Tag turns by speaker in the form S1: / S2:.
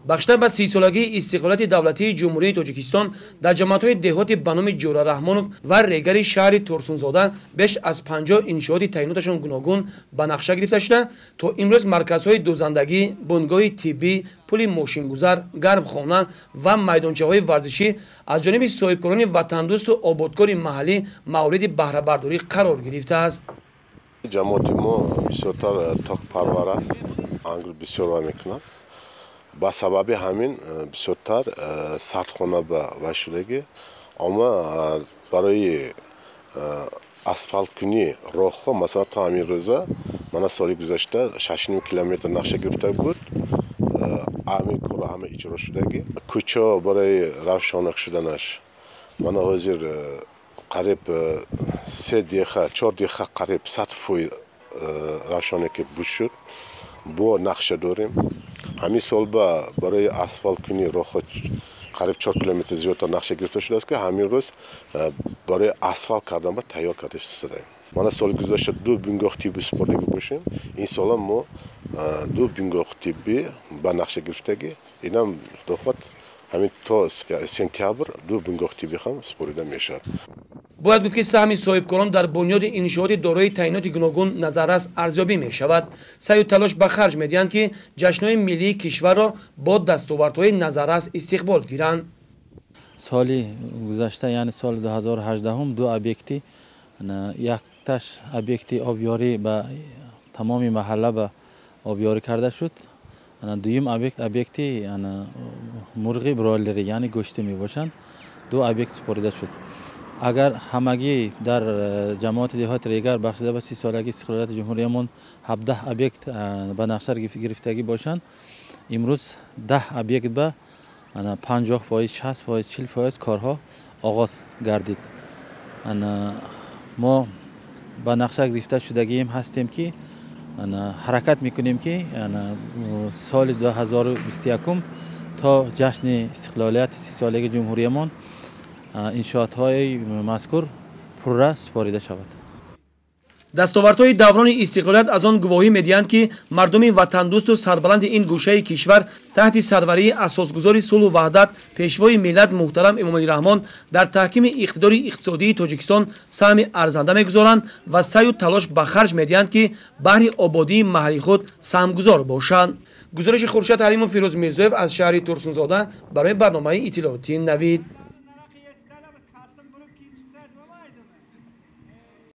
S1: Бахшида ба 30-солагии истиқлолияти давлатии Ҷумҳурии Тоҷикистон дар ҷамоатҳои деҳоти ба номи Ҷӯра Раҳмонов ва Регари шаҳри Турсунзода беш аз 50 иншооти таъиноташон гуногун ба нақша гирифта шуда, то имрӯз марказҳои дӯзандагӣ, бунгоҳи тиббӣ, пули мошингузар, гармхона ва майдончаҳои варзишӣ аз ҷониби соҳибкорони ватандӯсту ободкори маҳаллӣ мавриди баҳрабардорӣ қарор гирифтааст.
S2: Ҷамоати мо бисёртар токпарвар аст, ангур бисёр ва мекунад. Ба сабаби ҳамин бисёртар сардхона ба вай шудагӣ. Аммо барои асфалткунӣ роҳҳо, масалан, то ҳамин рӯза мана соли гузашта 6,5 километр нақша гирифта буд, ҳамин корҳо ҳама иҷро шудагӣ. Кӯчаҳо барои равшонак шуданаш мана ҳозир қариб се деха, чор деха қариб 100% равшонаки буд шуд. Бо нақша дорем ҳамин сол ба барои асфалткунӣ роҳҳо қариб 4 километр зиёдтар нақша гирифта шудааст, ки ҳамин рӯз барои асфалт кардан ба тайёр карда шудаем. Мана соли гузашта ду бунгоҳ тиббӣ супордагӣ бошем, ин сола мо ду бунгоҳ тиббӣ ба нақша гирифтагӣ. Инам доход ҳамин то сентябр ду бунгоҳ тиббӣ ҳам супорида мешавад.
S1: Бояд гуфт, ки саҳми соҳибкорон дар бунёди иншооти дорои таъиноти гуногун назаррас арзёбӣ мешавад. Саъю талош ба харҷ медиҳанд, ки ҷашнҳои миллии кишварро бо дастовардҳои назаррас истиқбол гиранд.
S3: Соли гузашта, яъне соли 2018, ду объекти, якташ объекти обёрӣ ба тамоми маҳалла ба обёрӣ карда шуд, дуюм объект объекти мурғи бройлерӣ, яъне гӯштӣ мебошанд. Ду объект супорида шуд. Агар ҳамагӣ дар ҷамоати деҳоти Регар бахшида ба 30-солагии истиқлолияти ҷумҳуриямон 17 объект ба нақша гирифтагӣ бошанд, имрӯз 10 объект ба 50%, 60%, 40% корҳо оғоз гардид. Мо ба нақша гирифта шудагием ҳастем, ки ҳаракат мекунем, ки соли 2021 то ҷашни истиқлолияти 30-солагии ҷумҳуриямон иншоотҳои мазкур пурра супорида шавад.
S1: Дастовардҳои даврони истиқлолият аз он гувоҳӣ медиҳанд, ки мардуми ватандӯсту сарбаланди ин гӯшаи кишвар таҳти сарварии асосгузори сулҳу ваҳдат, пешвои миллат муҳтарам Эмомалӣ Раҳмон дар таҳкими иқтидори иқтисодии Тоҷикистон саҳми арзанда мегузоранд ва саъю талош ба харҷ медиҳанд, ки баҳри ободии маҳалли худ саҳмгузор бошанд. Гузориши Хуршед Ҳалимов, Фирӯз Мирзоев аз шаҳри Турсунзода барои барномаи иттилоотии Навид.